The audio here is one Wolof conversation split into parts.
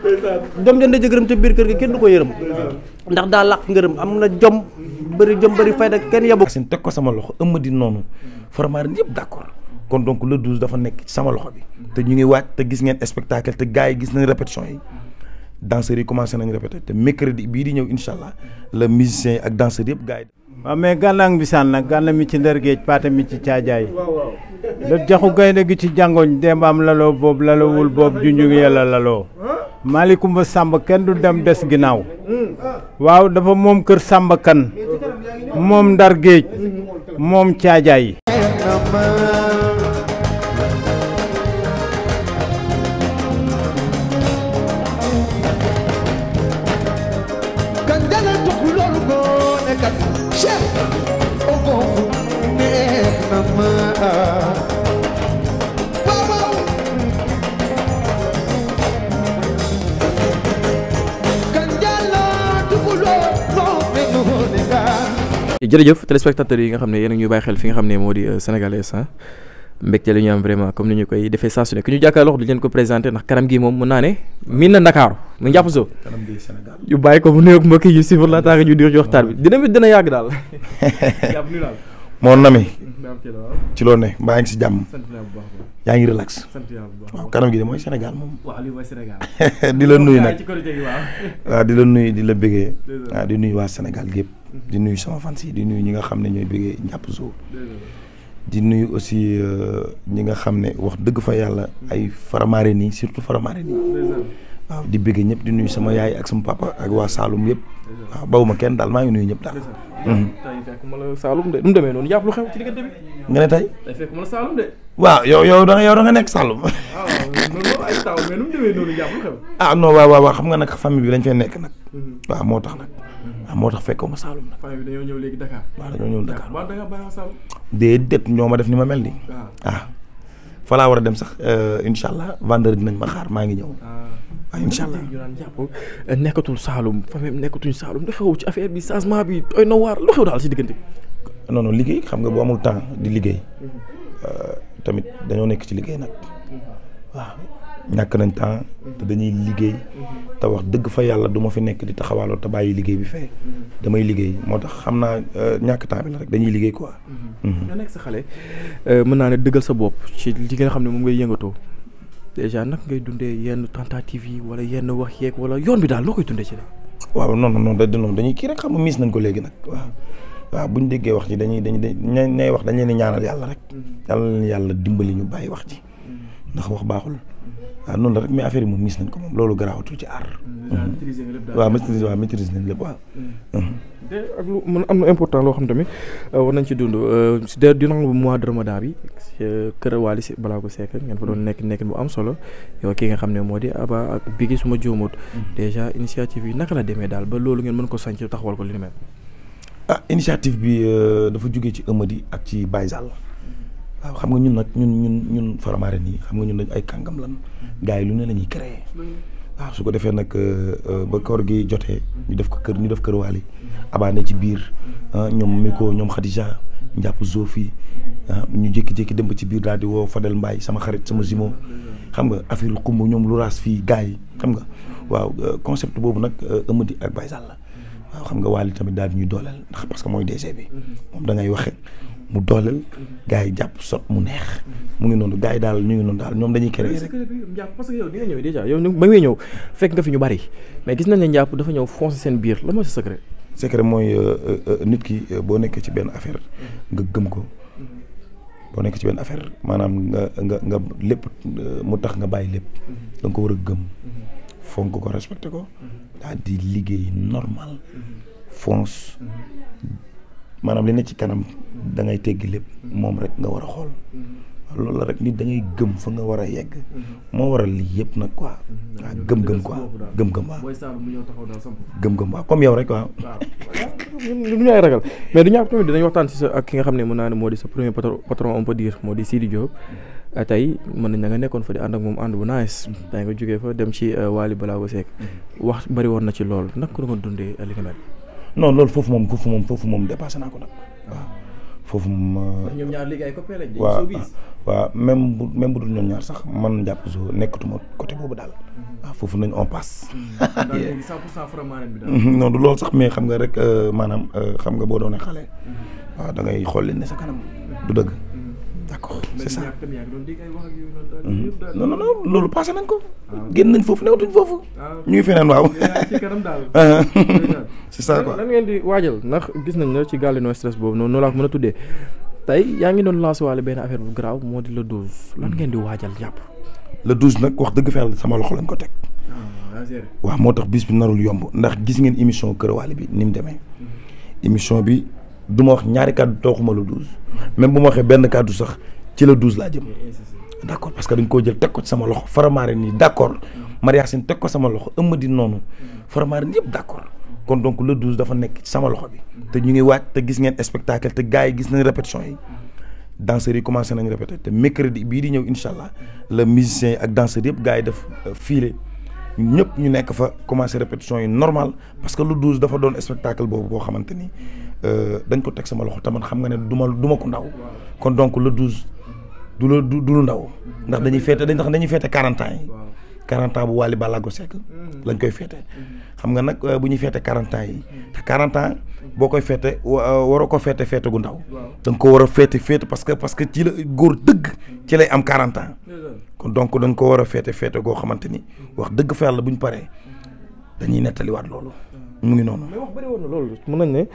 jom jënd jëgërëm ca biir kër gi kenn du ko yërëm ndax daa làq ngërëm am na jom bëri fayda kenn yabu seen teg ko sama loxo ëmmadi noonu Faramareen yëpp d'accord kon donc le 12 dafa nekk ci sama loxo bi te ñu ngi waaj te gis ngeen spectacle te gars yi gis nañ répétition yi danseurs yi commencé nañ répété te mercredi bii di ñëw incha allah le musicien yi ak danseurs yëpp gars yi. waaw mais gànnaang bisaan nag gànna mi ci ndër géej paate mi ci caajaay la jaxu gaynde gi ci jàngoñ dembaam laloo boobu lalowul boobu junju ngi yàlla laloo Malicoumba Samba kenn du dem des ginnaaw waaw dafa moom kër Samba kan moom ndar géej moom caajaay jërëjëf téléspectateurs yi nga xam ne yéen a ñuy bàyyi xel fi nga xam ne moo di Sénégal Instant mbégte la ñu am vraiment comme ni ñu koy defee saa su ne ku ñu jàkkaarloo du leen ko présenté ndax kanam gi moom mën naa ne miin na Ndakaaru mu njàpp soo yu bàyyi ko mu nuyoog mbokk yi si pour la tax ñu di ci waxtaan bi dina yàgg daal moo nami ci loo ne mbaa ngi si jàmm yaa ngi relax waaw kanam gi de mooy Sénégal moom di la nuyu nag waaw di la nuyu di la bëggee waaw di nuyu waa Sénégal gépp di nuyu sama fans yi di nuyu ñi nga xam ne ñooy bëggee njàpp soo di nuyu aussi ñi nga xam ne wax dëgg fa yàlla ay Faramareen yi surtout Faramareen yi waaw di bëggee ñëpp di nuyu sama yaay ak sama papa ak waa Saloum yëpp waaw bawuma kenn daal maa ngi nuyu ñëpp daal. tey fekk ma la Saloum de nu mu demee noonu jàpp lu xew ci diggante bi. nga ne tey. tey fekk ma la Saloum de. waaw yow da nga nekk Saloum. waaw noonu ay taw mais nu mu demee noonu jàpp lu xew. ah non waaw xam nga nag famille bi lañ fay nekk nag. waaw moo tax nag. waaw moo tax fekkoo ma Saloum nag. famille bi dañoo ñëw léegi Dakar. waaw dañoo ñëw Dakar waaw da nga bàyyi Saloum. déedéet ñoo ma def ni ma mel nii. fa laa war a dem sax incha allah vendredi dinañ ma xaar maa ngi ñëw. waaw incha allah ñu naan jàpp nekkatul Saloum famille nekkatuñ Saloum dafa xew ci affaire bi changement bi doy na waar lu xew daal si diggante bi. non liggéey xam nga bu amul temps di liggéey tamit dañoo nekk ci liggéey nag waaw ñàkk nañ temps te dañuy liggéey te wax dëgg fa yàlla du ma fi nekk di taxawaaloo te bàyyi liggéey bi fee damay liggéey moo tax xam naa ñàkk temps bi la rek dañuy liggéey quoi. nga nekk sa xale mën naa ne dëggal sa bopp ci li nga xam ne moom ngay yëngatoo déjà nag ngay dundee yenn tentative yi wala yenn wax yeeg wala yoon bi daal loo koy dundee ci la. waaw non dañuy kii rek xam nga miis nañ ko léegi nag waaw buñ déggee wax ji dañuy ñay wax dañ leen di ñaanal yàlla rek yàlla dimbali ñu bàyyi wax ji ndax wax baaxul waaw noonu la rek mais affaire yi moom miis nañ ko moom loolu garaawatul ci aar. waaw maîtrise nañ lépp waaw. te ak lu mën am na important loo xam tamit war nañ ci dund durant mois de Ramadan bi kër Wally Ballago Seck ngeen fa doon nekk bu am solo yow ki nga xam ne moo di Aba ak Biggi suma jóomut déjà initiative yi naka la demee daal ba loolu ngeen mën ko sànc taxawal ko li ni mel. initiative bi dafa jógee ci Eumeudi ak ci Baye Zall waaw xam nga ñun nag ñun Faramareen yi xam nga ñun dañ ay kàngam lan gars yi lu ne la ñuy créer waaw su ko defee nag ba koor gi jotee ñu def kër Wally Aba ne ci biir ñoom Miko ñoom Khadija njàpp Zofi ñu jékki-jékki dem ba ci biir daal di woo Fadel Mbaye sama xarit sama zimo xam nga affaire xumb ñoom lu raas fii gars yi xam nga waaw concept boobu nag Eumeudi ak Baye Zall la waaw xam nga Wally tamit daal di ñuy dooleel ndax parce que mooy DG bi moom da ngay waxe mu dooleel gars yi jàpp sot mu neex mu ngi noonu gars yi daal ñu ngi noonu daal ñoom dañuy créer rek. parce que yow di nga ñëw déjà yow ba ngay ñëw fekk nga fi ñu bari mais gis nañ ne njàpp dafa ñëw foncer seen biir la mooy sa secret. secret mooy nit ki boo nekkee ci benn affaire nga gëm ko boo nekkee ci benn affaire maanaam nga lépp mu tax nga bàyyi lépp da nga ko war a gëm fonk ko respecté ko daal di liggéey normal fonce maanaam li ne ci kanam da ngay teggi lépp moom rek nga war a xool loolu la rek nit da ngay gëm fa nga war a yegg moo waral lii yëpp nag quoi waaw gëm-gëm quoi gëm-gëm waaw gëm-gëm waaw comme yow rek waaw. du ñu ay ragal mais du ñàkk tamit dinañ waxtaan si sa ak ki nga xam ne mën naa ne moo di sa premier patron on peut dire moo di Sidi Diop tey mën nañ na nga nekkoon fa di ànd ak moom ànd bu nice tey nga jógee fa dem ci Wally Ballago Seck wax bari woon na ci loolu nag ko nga dundee li nga mel. non loolu foofu moom dépassé naa ko nag waaw foofu moom. ñoom ñaar léegi ay copains lañ. waaw même bu dul ñoom ñaar sax man jàpp so nekkatuma côté boobu daal. waaw foofu nañ on passe. léegi 100% Faramareen bi daal. non du loolu sax mais xam nga rek maanaam xam nga boo doonee xale. waaw da ngay xool leen ne sa kanam. du dëgg. d'accord c'est ça. non loolu passé nañ ko. génn nañ foofu newatuñ foofu. ñu ngi feneen waaw. ci kanam daal. c'est ça quoi. lan ngeen di waajal ndax gis nañ la ci gàlle no stress boobu noonu laa ko mën a tuddee tey yaa ngi doon lancé waale benn affaire bu garaaw moo di le 12 lan ngeen di waajal jàpp. le 12 nag wax dëgg fa yàlla sama loxo lañ ko teg. waaw moo tax bis bi narul yomb ndax gis ngeen émission Kër Waly bi ni mu demee. émission bi du ma wax ñaari kàddu tooxuma le 12 même bu ma waxee benn kàddu sax ci le 12 laa jëm. d'accord parce que dañ koo jël teg ko ci sama loxo Faramareen nii d'accord Maria Sine teg ko sama loxo Eumeudi noonu Faramareen yëpp d'accord kon donc le 12 dafa nekk ci sama loxo bi. te ñu ngi waaj te gis ngeen spectacle te gars yi gis nañ répétition yi danseurs yi commencé nañ répéter te mercredi bii di ñëw incha allah le musicien yi ak danseurs yëpp gars yi def filer ñun ñëpp ñu nekk fa commencé répétition yi normal parce que le 12 dafa doon spectacle boobu boo xamante ni dañ ko teg sama loxo te man xam nga ne du ma ko ndaw kon donc le 12 du lu ndaw ndax dañuy féete 40 ans yi 40 ans bu Wally Ballago Seck lañ koy féete xam nga nag bu ñuy féete 40 ans yi te 40 ans boo koy féete waroo ko féete gu ndaw da nga ko war a féete parce que ci la góor dëgg ci lay am 40 ans kon donc dañ ko war a féete goo xamante ni wax dëgg fa yàlla bu ñu paree dañuy nettaliwaat loolu mu ngi noonu. mais wax bëri woon na loolu mën nañ ne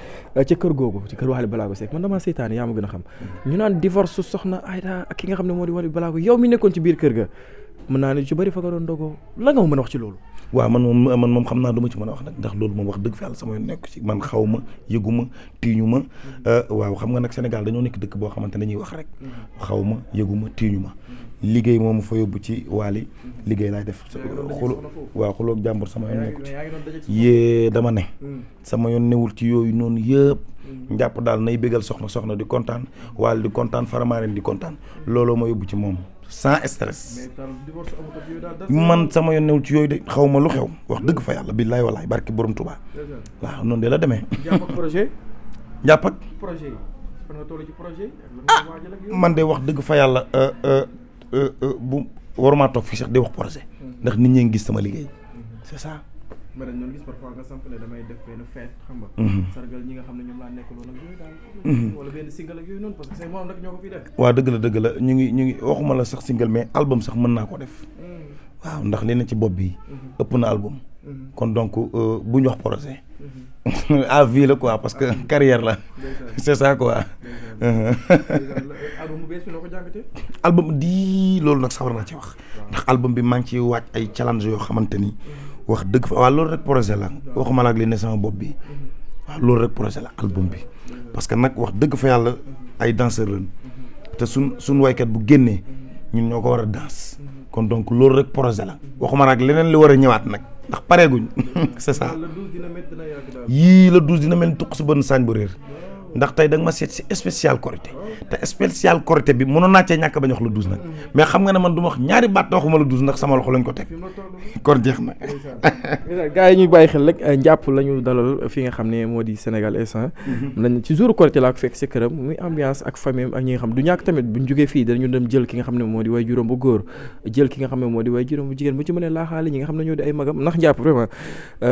ca kër googu ci kër Wally Ballago Seck man damaa seytaane yaa ma gën a xam ñu naan divorce soxna Aïda ak ki nga xam ne moo di Wally Ballago yow mi nekkoon ci biir kër ga mën naa ne ci bëri fa nga doon dogoo la nga mën a wax ci loolu. waaw man moom xam naa du ma ci mën a wax nag ndax loolu moom wax dëgg fa yàlla sama yoon nekk ci man xaw ma yëgu ma tiiñu ma waaw xam nga nag Sénégal dañoo nekk dëkk boo xamante ne dañuy wax rek xaw ma yëgu ma tiiñu ma liggéey moomu fa yóbbu ci Wally liggéey laay def xuloog jàmbur sama yoon nekku ci yée dama ne sama yoon newul ci yooyu noonu yëpp njàpp daal nay bégal soxna di kontaan Wally di kontaan Faramareen di kontaan looloo ma yóbbu ci moom sans stress man sama yoon newul ci yooyu de xaw ma lu xew wax dëgg fa yàlla billaay walaay barki borom Tuubaa waaw noonu de la demee njàpp ak projet man de wax dëgg fa yàlla bu waruma toog fii sax di wax projet ndax nit ñi ngi gis sama liggéey c'est ça. mais dañ doon gis parfois nga samp ne damay def benn fête xam nga. sargal ñi nga xam ne ñoom laa nekk loolu ak yooyu daal. wala benn single ak yooyu noonu parce que say moom nag ñoo ko fiy def. waaw dëgg la ñu ngi waxuma la sax single mais album sax mën naa ko def. waaw ndax li na ci bopp bi ëpp na album. kon donc bu ñu wax projet. à vie la quoi parce que carrière la. c'est ça quoi. album bu bees bi noo ko jàngatee. album di loolu nag sawar naa ci wax. ndax album bi maa ngi ciy waaj ay challenge yoo xamante ni. wax dëgg fa waaw loolu rek projet la waxuma la ak li ne sama bopp bi waaw loolu rek projet la album bi parce que nag wax dëgg fa yàlla ay danseur lañ te suñ waykat bu génnee ñun ñoo ko war a danse kon donc loolu rek projet la waxuma la ak leneen li war a ñëwaat nag ndax pareeguñ c'est ça yii la 12 dina mel ni tuq si bën saañ bu réer ndax tey da nga ma seet si spécial Korité te spécial Korité bi mënoon naa cee ñàkk bañ wax la 12 nag mais xam nga ne man du ma wax ñaari baat waxuma la 12 ndax sama loxo lañ ko teg kon jeex na. gars yi ñuy bàyyi xel rek njàpp la ñu dalal fi nga xam ne moo di Sénégal instant. lañ ci jour Korité laa ko fekk si këram muy ambiance ak famille ak ñi nga xam du ñàkk tamit buñ jógee fii dañu dem jël ki nga xam ne moo di way juróom bu góor jël ki nga xam ne moo di way juróom bu jigéen bu ci mënee laaxaale ñi nga xam ne ñoo di ay magam ndax njàpp vraiment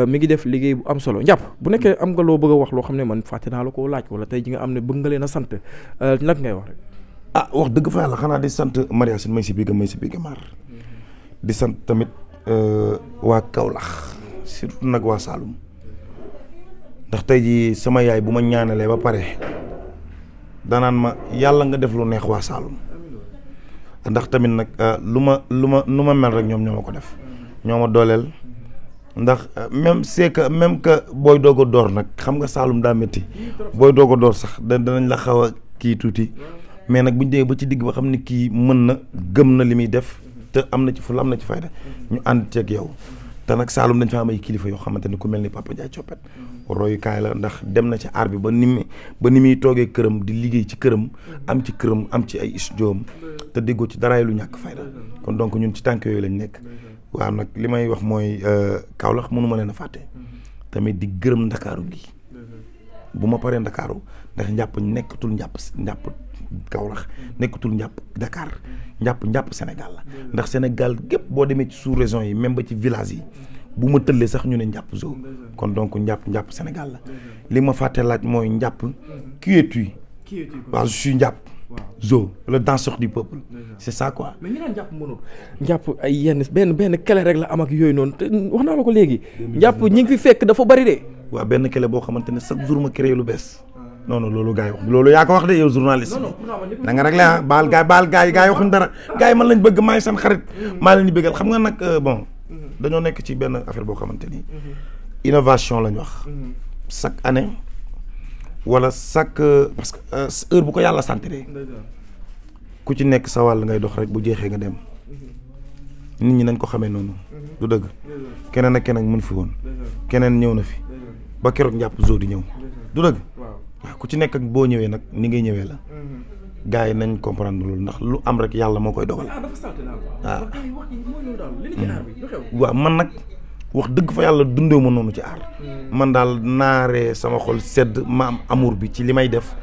mi ngi def liggéey bu am solo njàpp bu nekkee am nga loo bëgg a wax loo xam ne man fàtte naa la koo laaj wala tey ji nga am ne bëgg nga leen a sant nag ngay wax rek. wax dëgg fa yàlla xanaa di sant Maria Sine may si biir maar di sant tamit waa Kaolack surtout nag waa Saloum ndax tey jii sama yaay bu ma ñaanalee ba pare danaan ma yàlla nga def lu neex waa Saloum ndax tamit nag lu ma mel rek ñoom ñoo ma ko def ñoo ma dooleel. ndax même c'est que même que booy doog a door nag xam nga Saalum daa métti booy doog a door sax danañ la xaw a kii tuuti mais nag bu ñu demee ba ci digg ba xam ni kii mën na gëm na li muy def te am na ci fula am na ci fayda ñu ànd ceeg yow te nag Saalum dañ fa am ay kilifa yoo xamante ni ku mel ni Papa Ndiaye Coppet royukaay la ndax dem na ci aar bi ba ni muy toogee këram di liggéey ci këram am ci këram am ci ay studioom te déggoo ci daraay lu ñàkk fayda kon donc ñun ci tànk yooyu lañ nekk. waaw nag li may wax mooy Kaolack mënu ma leen a fàtte tamit di gërëm ndakaaru gi bu ma paree ndakaaru ndax njàpp nekkatul njàpp Kaolack nekkatul njàpp Dakar njàpp Sénégal la ndax Sénégal gépp boo demee ci sous-région yi même ba ci village yi bu ma tëllee sax ñu ne njàpp Zo kon donc njàpp Sénégal la li ma fàtte laaj mooy njàpp qui es-tu waaw je suis njàpp Zo le danseur du peuple c'est ça quoi. mais ñu naan njàpp mënul njàpp ay yenn benn kele rek la am ak yooyu noonu te wax naa la ko léegi njàpp ñi ngi fi fekk dafa bari de. waaw benn kele boo xamante ne chaque jour ma créé lu bees non loolu gars yi wax loolu yaa ko wax de yow journaliste bi da nga rek la baal gars yi waxuñ dara gars yi man lañ bëgg maay seen xarit maa leen di bëggal xam nga nag bon dañoo nekk ci benn affaire boo xamante ni innovation lañ wax chaque année wala chaque parce que heure bu ko yàlla santiree ku ci nekk sa wàll ngay dox rek bu jeexee nga dem nit ñi nañ ko xamee noonu du dëgg keneen ak keneen mën fi woon keneen ñëw na fi ba keroog njàpp Zo di ñëw du dëgg waaw ku ci nekk ak boo ñëwee nag ni ngay ñëwee la gars yi nañ comprendre loolu ndax lu am rek yàlla moo koy dogal waaw man nag wax dëgg fa yàlla dundee ma noonu ci aar man daal naaree sama xol sedd ma am amour bi ci li may def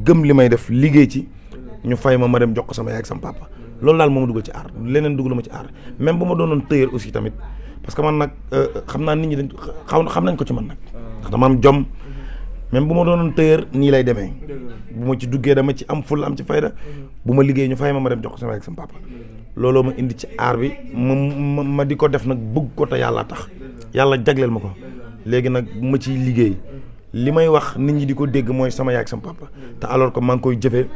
gëm li may def liggéey ci ñu fay ma dem jox ko sama yaay ak sama papa loolu daal moo ma dugal ci aar leneen dugal ma ci aar même bu ma doonoon tailleur aussi tamit parce que man nag xam naa nit ñi dañ xam nañ ko ci man nag ndax dama am jom même bu ma doonoon tailleur nii lay demee bu ma ci duggee dama ci am ful am ci fayda bu ma liggéey ñu fay ma dem jox ko sama yaay ak sama papa looloo ma indi ci aar bi ma di ko def nag bëgg ko te yàlla tax yàlla jagleel ma ko léegi nag bu ma ciy liggéey li may wax nit ñi di ko dégg mooy sama yaay ak sama papa te alors que maa ngi koy jëfee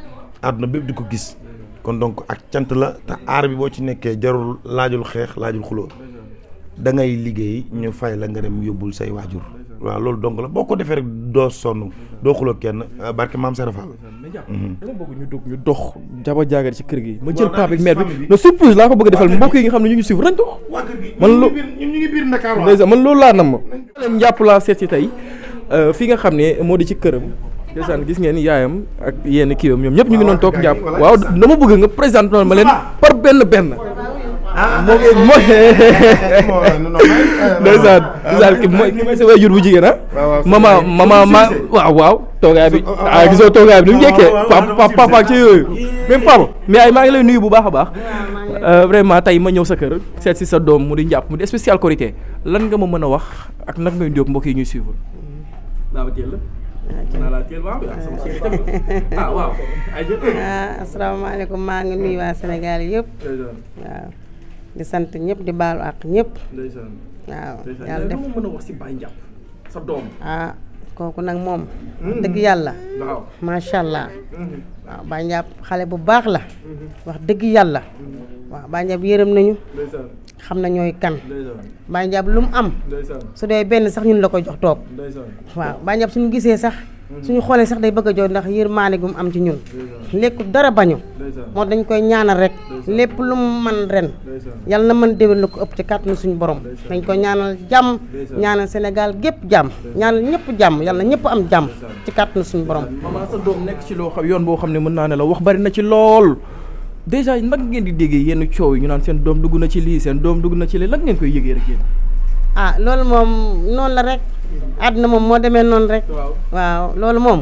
àdduna bépp di ko gis kon donc ak cant la te aar bi boo ci nekkee jarul laajul xeex laajul xuloo da ngay liggéey ñu fay la nga dem yóbbul say waajur waaw loolu donc la boo ko defee rek doo sonn doo xuloo kenn barke maam Serap Fall. dama bëgg ñu dox jaba jaagar ci kër gi ma jël paa bi mère bi no surprise laa ko bëgg defal mbokk yi nga xam ne ñu ngi suivre nañ dox man ñu ngi biir Dakar man loolu laa nam ma njàpp laa seet si tey fi nga xam ne moo di ci këram ndeysaan gis ngeen yaayam ak yenn kiiwam ñoom ñëpp ñu ngi doon toog njàpp waaw dama bëgg nga présente noonu ma leen par benn ndeysaan ki mooy sa waajur bu jigéen mama waaw toogaay bi gisoo toogaay bi ni mu njëkkee papa ci yooyu même papa mais ay maa ngi lay nuyu bu baax a baax vraiment tey ma ñëw sa kër seet si sa doom mu di njàpp mu di spécial Korité lan nga ma mën a wax ak nag ngay nuyoo mbokk yi ñuy suivre asalaamaaleykum maa ngi nuyu waa Sénégal yëpp waaw di sant ñëpp di baalu ak ñëpp waaw yàlla def mën a wax si Baye Ndiap sa doom kooku nag moom dëgg yàlla macha allah waaw Baye Ndiap xale bu baax la wax dëgg yàlla waaw Baye Ndiap yërëm nañu xam na ñooy kan Baye Ndiap lu mu am su dee benn sax ñun la ko jox toog waaw Baye Ndiap suñu gisee sax suñu xoolee sax day bëgg a jooy ndax yërmaane gu mu am ci ñun lekku dara bañu moo dañ koy ñaanal rek lépp lu mu man ren yàlla na mën déwén la ko ëpp ci kàttanu suñu borom dañ ko ñaanal jàmm ñaanal Sénégal gépp jàmm ñaanal ñëpp jàmm yàlla na ñëpp am jàmm ci kàttanu suñu borom. maman sa doom nekk ci loo xam yoon boo xam ne mën naa ne la wax bari na ci lool déjà nag ngeen di déggee yenn coow yi ñu naan seen doom dugg na ci lii seen doom dugg na ci lii lan ngeen koy yëgee rek yéen. loolu moom noonu la rek àdduna moom moo demee noonu rek waaw loolu moom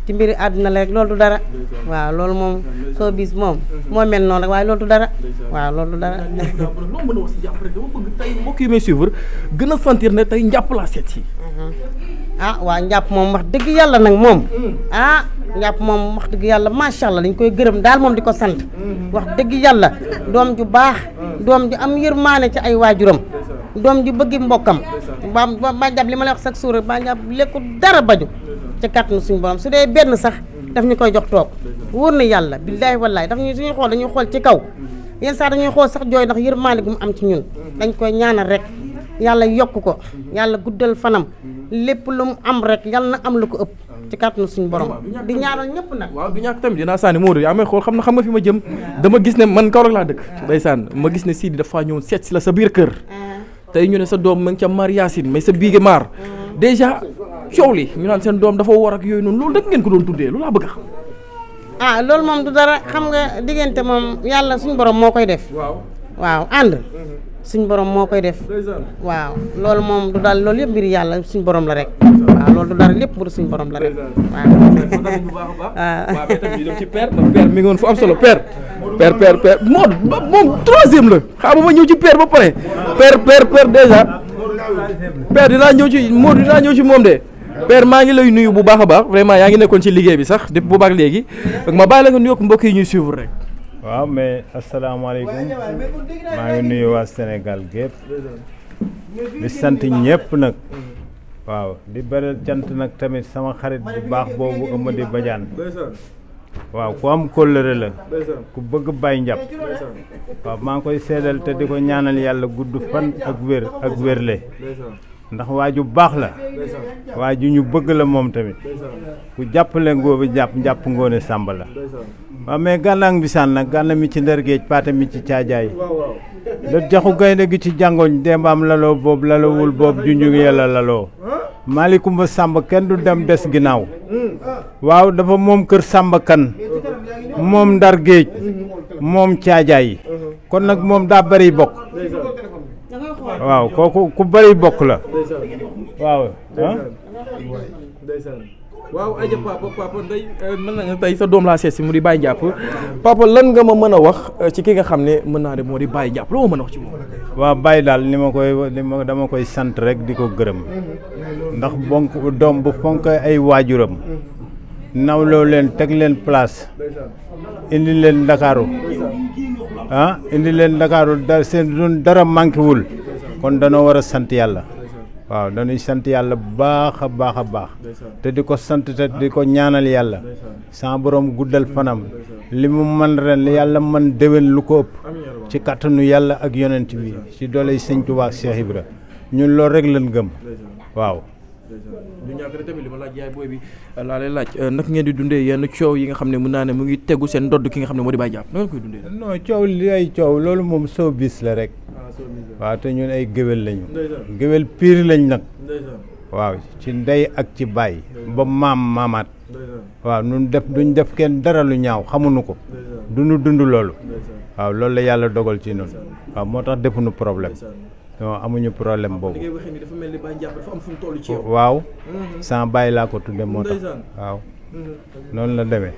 ci mbiri àdduna la rek loolu du dara waaw loolu moom soo bis moom moo mel noonu rek waaye loolu du dara waaw loolu du dara. loo mën a wax si jàpp rek dama bëgg tey mbokk yi may suivre gën a sentir ne tey njàpp laa seet si. waaw njàpp moom wax dëgg yàlla nag moom njàpp moom wax dëgg yàlla macha allah dañ koy gërëm daal moom di ko sant wax dëgg yàlla doom ju baax doom ju am yërmaane ci ay waajuram doom ju bëggi mbokkam ba jàpp li ma lay wax chaque jour ba jàpp lekku dara baju ci kàttanu suñu borom su dee benn sax daf ñu koy jox toog wóor na yàlla billaahi wallaahi daf ñu suñuy xool dañuy xool ci kaw yenn saa dañuy xool sax jooy ndax yërmaane gu mu am ci ñun dañ koy ñaanal rek yàlla yokk ko yàlla guddal fanam lépp lu mu am rek yàlla na am lu ko ëpp ci kàttanu suñu borom di ñaanal ñëpp nag. waaw du ñàkk tamit dinaa sànni Modou yaa may xool xam nga fi ma jëm dama gis ne man Kaolack laa dëkk ndeysaan ma gis ne Sidi dafa ñëw seet si la sa biir kër tey ñu ne sa doom ma ngi ca Mar Yacine mais sa biige maar déjà coow li ñu naan seen doom dafa war ak yooyu noonu loolu rek ngeen ko doon tuddee loolu laa bëgg a xam. loolu moom du dara xam nga diggante moom yàlla suñu borom moo koy def. waaw ànd suñu borom moo koy def. waaw loolu moom du daal loolu yëpp mbir yàlla suñu borom la rek. waaw waaw loolu du dara lépp bu suñu borom la rek waaw. bu baax a baax. waaw mais tamit ñu dem ci père mi ngi woon fu am solo père moom troisième la xaaral ma ñëw ci père ba pare père déjà père dinaa ñëw ci Modou dinaa ñëw ci moom de père maa ngi lay nuyu bu baax a baax vraiment yaa ngi nekkoon ci liggéey bi sax depuis boobaak léegi ma bàyyi la nga nuyoog mbokk yi ñuy suivre rek. waaw mais asalaamaaleykum maa ngi nuyu waa Sénégal gépp di sant ñëpp nag waaw di beral cant nag tamit sama xarit bu baax boobu Amady Badiane waaw ku am kóllëre la ku bëgg Baye Ndiap waaw maa ngi koy seedal te di ko ñaanal yàlla gudd fan ak wér ak wérle ndax waa ju baax la waa ju ñu bëgg la moom tamit ku jàppale ngóobi jàpp ngoone sàmb la waaw mais gànnaang bisaan nag gànna mi ci ndër géej paate mi ci caajaay la jaxu gaynde gi ci jàngoñ dembaam laloo boobu lalowul boobu junju yàlla laloo maalikumba sàmb kenn du dem des ginnaaw waaw dafa moom kër sàmb kan moom ndar géej moom caajaay kon nag moom daa bari bokk waaw kooku ku bari bokk la waaw waaw aja papa ndey mën na tey sa doom laa seet si mu di Baye Ndiap papa lan nga ma mën a wax ci ki nga xam ne mën naa de moo di Baye Ndiap loo ma mën a wax ci moom. waaw Baye daal dama koy sant rek di ko gërëm ndax bonk doom bu fonk ay waajuram nawloo leen teg leen place indi leen Ndakaaru indi leen Ndakaaru seen dara manqué wul kon danoo war a sant yàlla. waaw dañuy sant yàlla bu baax a baax te di ko sant te di ko ñaanal yàlla sa borom guddal fanam li mu man ren yàlla man déwén lu ko ëpp ci kàttanu yàlla ak yonent bi ci dooley Sëñ Tuubaa Cheikh Ibra ñun loolu rek lañ gëm waaw. du ñàkk tamit li ma laaj yaay booy bi laa lay laaj naka ngeen di dundee yenn coow yi nga xam ne mën naa ne mu ngi tegu seen ndodd ki nga xam ne moo di Baye Ndiap naka ngeen koy dundee. non coow li ay coow loolu moom soo bis la rek. waaw te ñun ay géwél lañu géwél piir lañ nag waaw ci ndey ak ci baay ba maamaat waaw nun duñ def kenn dara lu ñaaw xamuñu ko duñu dund loolu waaw loolu la yàlla dogal ci noonu waaw moo tax defuñu problème non amuñu problème boobu waaw sans baay laa ko tudde moo tax waaw noonu la demee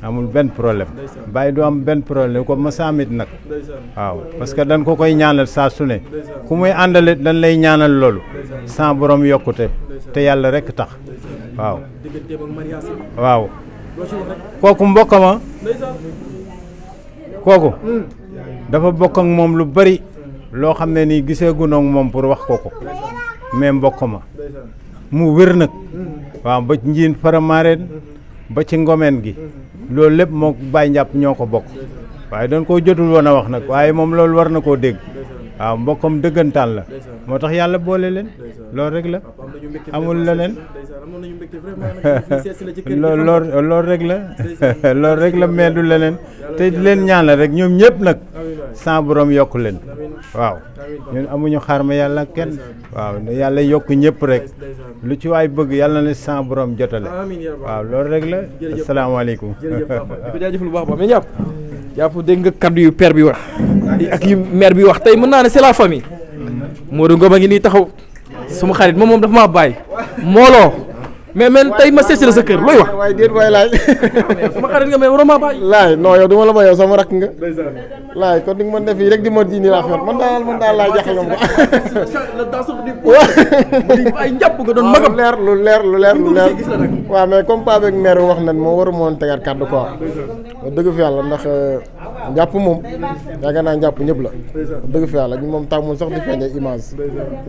amul benn problème bàyyi du am benn problème ko ma saamit nag waaw parce que dañ ko koy ñaanal saa su ne ku muy àndale dañ lay ñaanal loolu sans borom yokkute te yàlla rekk tax waaw kooku mbokk ma kooku dafa bokk ak moom lu bari loo xam ne nii gisee gunoog moom pour wax ko mais mbokk ma mu wér nag waaw ba njiin faramaareen ba ci ngomeen gi loolu lépp moo Baye Ndiap ñoo ko bokk waaye dañ koo jotul woon a wax nag waaye moom loolu war na koo dégg waaw mbokkam dëggantaan la moo tax yàlla boole leen loolu rek la amul leneen loolu rek la loolu rek la mais du leneen te di leen ñaanal rek ñoom ñëpp nag sa borom yokk leen waaw ñun amuñu xaar ma yàlla kenn waaw yàlla yokk ñëpp rek lu ci waay bëgg yàlla na sa borom jotale waaw loolu rek la asalaamaaleykum jaajëf lu baax ba mais Ndiap jàpp dégg nga kaddu yu père bi wax ak yu mère bi wax tey mën naa ne c'est la famille Modou Ngom a ngi nii taxaw suma xarit moom dafa maa bàyyi mooloo mais tey ma seesi la sa kër looy wax. waaye déet waay laaj. suma xarit nga mais waroo maa bàyyi. laay non yow du ma la ba yow sama rakk nga. laay kon ni nga mën def fii rek di ma di nii laa fi man daal laay jaxal nga ko. ay njàpp nga doon magam lu leer. waaw mais comme paa beeg mère wax nañ moo waru moon tegaat kàddu quoi. dëgg fi yàlla ndax njàpp moom yaakaar naa njàpp ñëpp la. dëgg fi yàlla ñu moom tàmmul sax di feeñee image.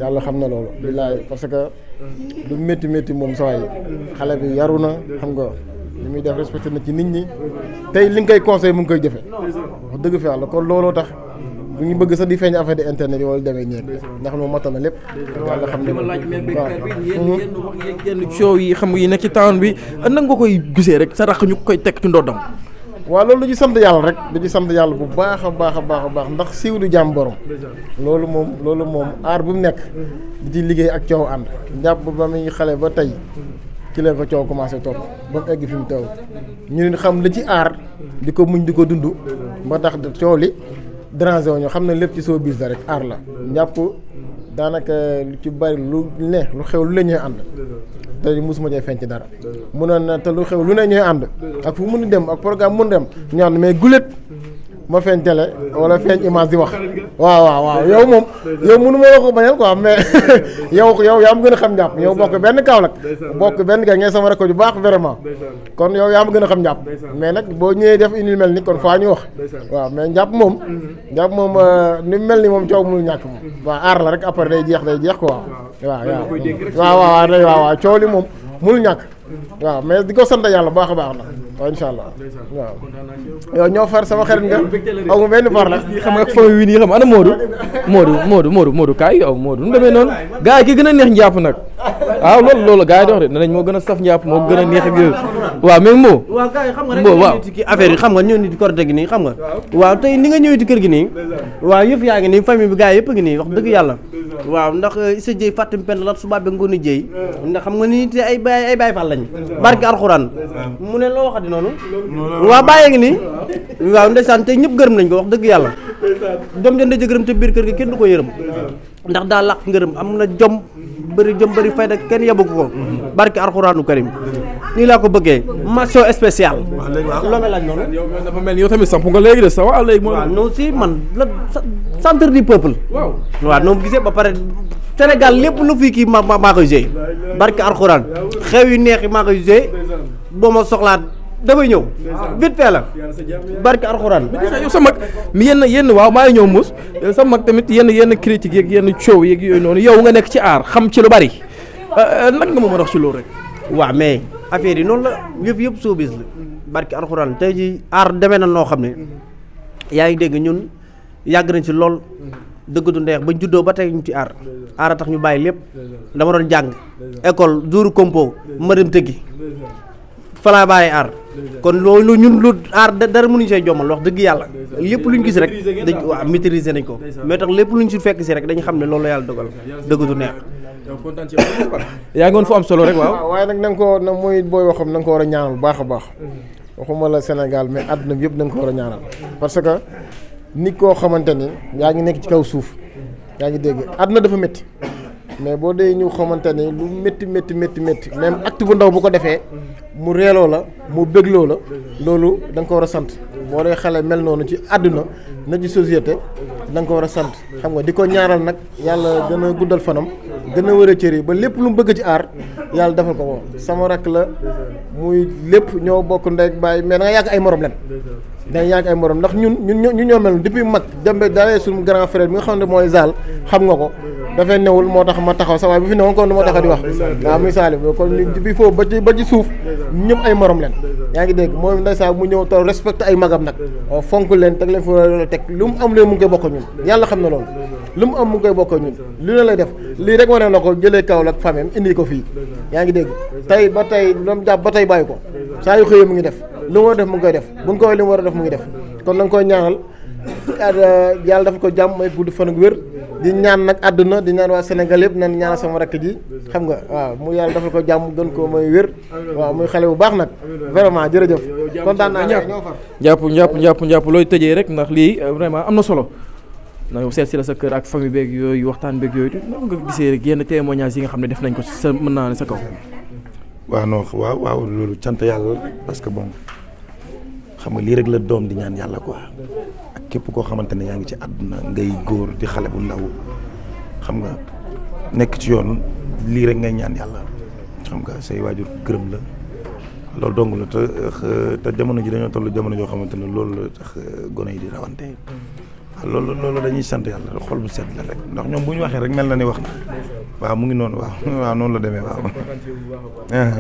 yàlla xam na loolu. bilaay parce que du métti moom saa yi xale bi yaru na xam nga li muy def respecté na ci nit ñi tey li nga koy conseil mu ngi koy jëfe wax dëgg fi yàlla kon looloo tax bu ñu bëgg sax di feeñ affaire de internet yi wala demee ñeeg ndax moom matal na lépp yàlla xam ne laaj mais bi yenn wax yenn coow yi xam nga yi nekk ci town bi nan nga koy gisee rek sa rax ñu koy teg ci ndoddam waaw loolu du ci sant yàlla rek du ci sant yàlla bu baax a baax ndax siiw du jàmm borom loolu moom aar bu mu nekk di ci liggéey ak coow ànd njàpp ba muy xale ba tey ci leen ko coow commencé topp ba mu egg fi mu teew ñu ne xam li ci aar di ko muñ di ko dund ba tax coow li déranger wu ñu xam ne lépp ci showbiz la rek aar la njàpp daanaka lu ci bari lu xew lu ne ñooy ànd te mosuma cee feeñ ci dara munoon na te lu xew lu ne ñooy ànd ak fu mun dem ak programme mun dem ñu ànd mais gulet ma feeñ télé wala feeñ image di wax waaw yow moom yow mënu ma la ko bañal quoi mais yow yaa ma gën a xam njàpp yow bokk benn Kaolack bokk benn kay ngay sama rakk ju baax vraiment kon yow yaa ma gën a xam njàpp mais nag boo ñëwee def inu mel ni kon faa ñu wax waaw mais njàpp moom ni mel ni moom coow mënul ñàkk moom waaw aar la rek après day jeex quoi waaw coow li moom mënul ñàkk waaw mais di ko sant yàlla baax a baax na waaw incha allah waaw yow ñoo far sama xarit nga aw ma benn par la xam nga famille wi nii xam ana Modou kaay yow Modou nu demee noonu gars yi ki gën a neex njàpp nag waaw loolu gars yi di wax de ne nañ moo gën a saf njàpp moo gën a neex ak yooyu waaw mais moo waaw gars yi xam nga rek ñëw ci affaire yi xam nga ñëw ni di korite gi nii xam nga waaw tey ni nga ñëwee ci kër gi nii waaw yëf yaa ngi nii famille bi gars yi yëpp ngi nii wax dëgg yàlla waaw ndax Issa Dieye Fatim Penda Lat Suba be Ngoné Dieye ndax xam nga ni te ay Baay Fall lañ barki alxuraan mu ne loo waxati noonu waaw bàyyee ngi nii waaw ndeysaan tey ñëpp gërëm nañ ko wax dëgg yàlla jom jënd jëgërëm te biir kër gi kenn du ko yërëm ndax daa làq ngërëm am na jom bëri fayda kenn yabu ko barki alxuraanu karim nii laa ko bëggee mention spéciale loo may laaj noonu dafa mel ni yow tamit samp nga léegi de sa waaw léegi waaw non si man la centre du peuple waaw noonu gisee ba pare Sénégal lépp lu fii kii maa koy joué barki alxuraan xew yu neex yi maa koy joué boo ma soxlaa damay ñëw vite fait la barki alxuraan yow sa mag mi yenn waaw maa ngi ñëw mus yow sa mag tamit yenn critique yeeg yenn coow yeeg yooyu noonu yow nga nekk ci aar xam ci lu bari nag nga ma mën a wax ci loolu rek waaw mais affaire yi noonu la yëpp showbiz la barki alxuraan tey ji aar demee na noo xam ne yaa ngi dégg ñun yàgg nañ ci lool dëgg du ndeex bañ juddoo ba tey ñu ci aar a tax ñu bàyyi lépp dama doon jàng école jour compo ma dem tëggi falaa bàyyi aar kon loolu ñun lu aar dara mënuñu see jommal wax dëgg yàlla lépp luñ gis rek dañ waaw maîtriser nañ ko mais tax lépp luñ si fekk si rek dañu xam ne loolu yàlla dogal dëgg du neex yaa ngoon fu am solo rek waaw waaye nag na nga ko na muy booy waxam na nga ko war a ñaanal bu baax a baax waxuma la Sénégal mais àdduna bi yëpp na nga ko war a ñaanal parce que nit koo xamante ni yaa ngi nekk ci kaw suuf yaa ngi dégg àdduna dafa métti mais boo dee ñu xamante ni lu métti même acte bu ndaw bu ko defee mu reeloo la mu bégloo la loolu da nga ko war a sant boo dee xale mel noonu ci àdduna na ci société da nga ko war a sant xam nga di ko ñaaral nag yàlla gën a guddal fanam gën a wër a cër yi ba lépp lu mu bëgg ci aar yàlla defal ko ko sama rakk la muy lépp ñoo bokk ndey ak baay mais da nga yàgg ay morom leen day yàgg ay morom ndax ñun ñoo mel depuis mag dembe dalee suñu grand frère bi nga xam ne mooy Zal xam nga ko dafay newul moo tax ma taxaw sa waaye bu fi newoon kon du ma taxaw di wax waaw muy Salim kon bi foofu ba ci suuf ñëpp ay morom leen yaa ngi dégg mooy ndeysaan mu ñëw taw respecté ay magam nag fonk leen teg leen fa teg lu mu am leen mu ngi koy bokk ñun yàlla xam na loolu lu mu am mu ngi koy bokk ñun lu ne lay def lii rek wane na ko jëlee Kaolack famem indi ko fii yaa ngi dégg tey ba tey doom jàpp ba tey bàyyi ko saa yu xëyee mu ngi def lu mu war a def mu ngi koy def buñ ko li mu war a def mu ngi def kon na nga koy ñaanal yàlla dafa ko jàmm may gudd fan ak wér di ñaan nag àdduna di ñaan waa Sénégal yëpp nan ñaanal sama rakk ji xam nga waaw mu yàlla dafa ko jàmm gën ko may wér waaw muy xale bu baax nag vraiment jërëjëf kontaan naa ñoo far njàpp looy tëjee rek ndax lii vraiment am na solo na yow seet si la sa kër ak famille beeg yooyu waxtaan beeg yooyu naka nga gisee rek yenn témoignage yi nga xam ne def nañ ko sa mën naa ne sa kaw waaw non waaw loolu cant yàlla parce que bon xam nga lii rek la doom di ñaan yàlla quoi ak képp koo xamante ne yaa ngi ci àdduna ngay góor di xale bu ndaw xam nga nekk ci yoon lii rek ngay ñaan yàlla xam nga say waajur gërëm la loolu dong la te jamono ji dañoo toll jamono joo xamante ne loolu la tax gone yi di rawante loolu dañuy sant yàlla xol bu sedd la rek ndax ñoom bu ñu waxee rek mel na ni wax na waaw mu ngi noonu waaw noonu la demee waaw.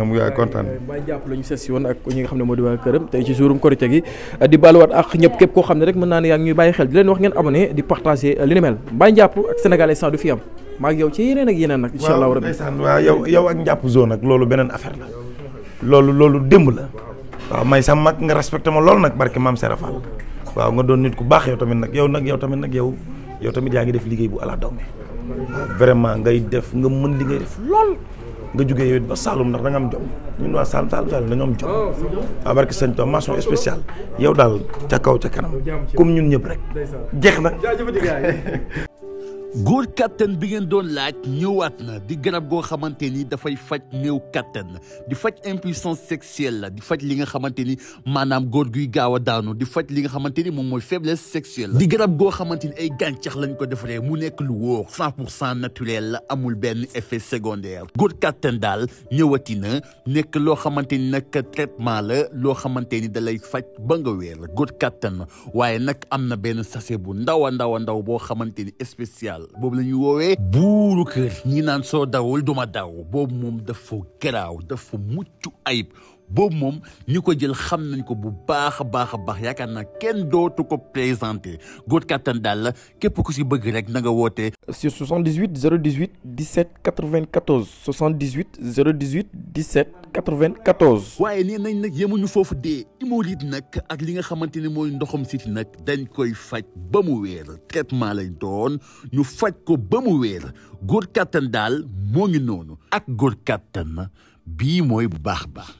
mu ngi kontaan. Baye jàpp la ñu seet si woon ak ñi nga xam ne moo di waa këram tey ci jourum korité gi di baaluwaat ak ñëpp képp koo xam ne rek mën naa ne yaa ngi ñuy bàyyi xel di leen wax ngeen abonné di partager li ni mel Baye jàpp ak Sénégal instant du fi am maa ngi yow ci yeneen ak yeneen nag. incha allah rabbi waaw yow ak njàpp zone ak loolu beneen affaire la loolu démb la waaw may sa mag nga respecté ma loolu nag barke maam Serap Fall waaw nga doon nit ku baax yow tamit nag yow tamit yaa ngi def liggéey bu ala dawme waaw vraiment ngay def nga mën li ngay def lool nga jógee yow ba Saloum ndax da nga am jom ñun waa Saloum dañoo am jom waaw barke sëñ Tuubaa mention spéciale yow daal ca kaw ca kanam comme ñun ñëpp rek jeex na. góor kattan bi ngeen doon laaj ñëwaat na di garab goo xamante ni dafay faj néew kattan di faj impuissance sexuelle la di faj li nga xamante ni maanaam góor guy gaaw a daanu di faj li nga xamante ni moom mooy faiblesse sexuelle di garab goo xamante ni ay gàncax lañ ko defaree mu nekk lu wóor 100% naturel la amul benn effet secondaire góor kattan daal ñëwati na nekk loo xamante ni nag traitement la loo xamante ni da lay faj ba nga wér góor kattan waaye nag am na benn sachet bu ndaw a ndaw boo xamante ni spécial boobu la ñuy woowee buuru kër ñi naan soo dawul duma daw boobu moom dafa garaaw dafa mucc ayib boobu moom ñi ko jël xam nañ ko bu baax a baax yaakaar naa kenn dootu ko présenté góor kattan daal la képp ku si bëgg rek na nga woote sur 78 018 17 94 78 018 17 94. waaye nee nañ nag yemuñu foofu dee hémorroïde nag ak li nga xamante ne mooy ndoxam siti nag dañ koy faj ba mu wéer traitement lañ doon ñu faj ko ba mu wéer góor kattan daal moo ngi noonu ak góor kattan bii mooy bu baax